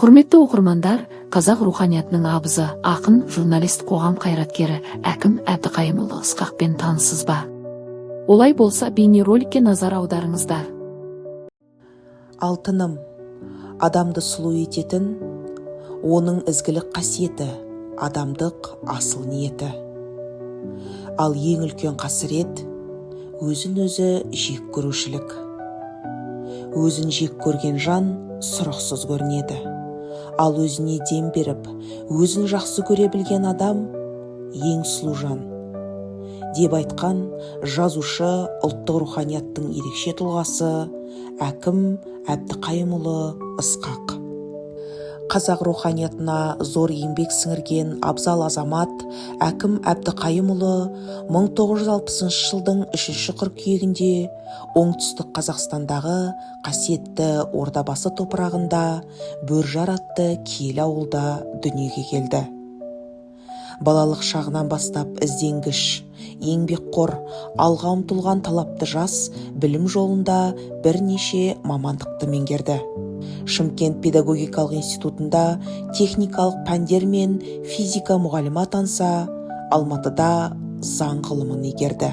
Құрметті оқырмандар, қазақ руханиятының абызы, ақын, журналист, қоғам қайраткері Әкім Әбдіқайымұлы Ысқақпен таныссыз ба? Олай болса, бейнероликке назар аударыңыздар. Алтыным, адамды сұлу ететін оның ізгілік қасиеті, адамдық асыл ниеті. Ал ең үлкен қасірет өзін-өзі жек көрушілік. Өзін жек көрген жан сұрықсыз көрінеді. Ал өзіне дем беріп, өзін жақсы көре білген адам ең сұлу жан, деп айтқан жазушы, ұлттық руханияттың ерекше тұлғасы Әкім Әбдіқайымұлы Ысқақ. Қазақ руханиятына зор еңбек сіңірген абзал азамат Әкім Әбдіқайымұлы 1960 жылдың 3 қыркүйегінде Оңтүстік Қазақстандағы қасиетті Ордабасы топырағында Бөржар атты киелі ауылда дүниеге келді. Балалық шағынан бастап ізденгіш, еңбекқор, алға ұмтылған талапты жас білім жолында бірнеше мамандықты меңгерді. Шымкент педагогикалық институтында техникалық пәндер мен физика мұғалімі атанса, Алматыда заң ғылымын игерді.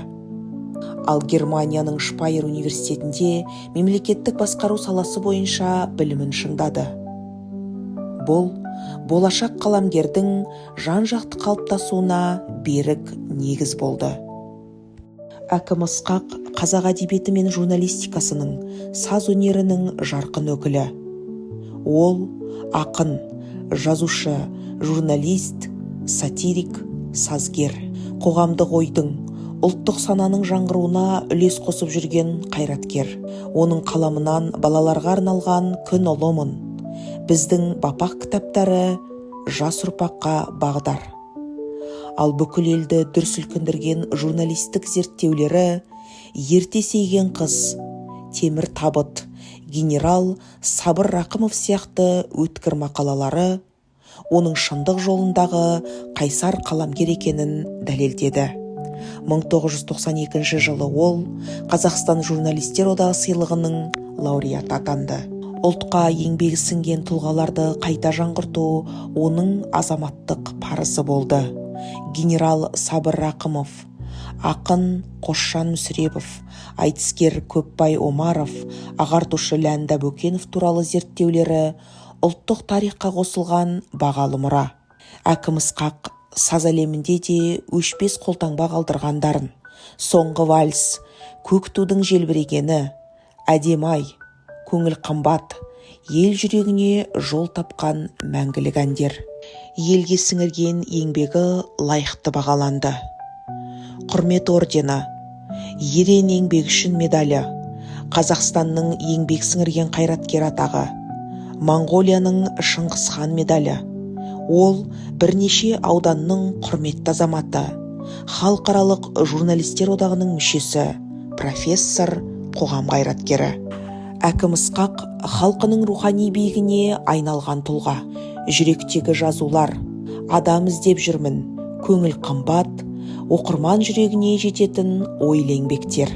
Ал Германияның Шпайер университетінде мемлекеттік басқару саласы бойынша білімін шыңдады. Бұл болашақ қаламгердің жан-жақты қалыптасуына берік негіз болды. Әкім Ысқақ қазақ әдебиеті мен журналистикасының, саз өнерінің жарқын өкілі. Ол ақын, жазушы, журналист, сатирик, сазгер, қоғамдық ойдың, ұлттық сананың жаңғыруына үлес қосып жүрген қайраткер. Оның қаламынан балаларға арналған Күн ұлымын, біздің бапақ кітаптары жас ұрпаққа бағдар. Ал бүкіл елді дүр сілкіндірген журналистік зерттеулері Ерте сейген қыз, Темір табыт, генерал Сабыр Рақымов сияқты өткір мақалалары оның шындық жолындағы қайсар қаламгер екенін дәлелдеді. 1992 жылы ол Қазақстан журналистер одағы сыйлығының лауреаты атанды. Ұлтқа еңбегі сіңген тұлғаларды қайта жаңғырту оның азаматтық парызы болды. Генерал Сабыр Рақымов, ақын Қосжан Мүсірепов, айтыскер Көпбай Омаров, ағартушы Ләнда Бөкенов туралы зерттеулері ұлттық тарихқа қосылған бағалы мұра. Әкім Ысқақ саз әлемінде де өшпес қолтаңба қалдырғандарын. Соңғы вальс, көк тудың желбірегені, әдемі ай, көңіл қымбат, ел жүрегіне жол тапқан мәңгілік әндер. Елге сіңірген еңбегі лайықты бағаланды. Құрмет ордені, ерен еңбегі үшін медалі, Қазақстанның еңбек сіңірген қайраткері атағы, Моңғолияның Шыңғысхан медалі. Ол бірнеше ауданның құрметті азаматы, халықаралық журналистер одағының мүшесі, профессор, қоғам қайраткері. Әкім Ысқақ халқының рухани биігіне айналған тұлға. Жүректегі жазулар, адам іздеп жүрмін, көңіл қымбат, оқырман жүрегіне жететін ойлы еңбектер.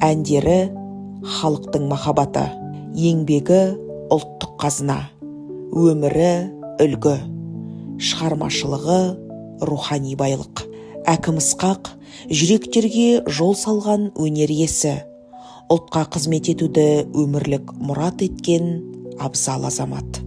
Әндері халықтың махаббаты, еңбегі ұлттық қазына, өмірі үлгі, шығармашылығы рухани байлық. Әкім Ысқақ жүректерге жол салған өнер иесі, ұлтқа қызмет етуді өмірлік мұрат еткен абзал азамат.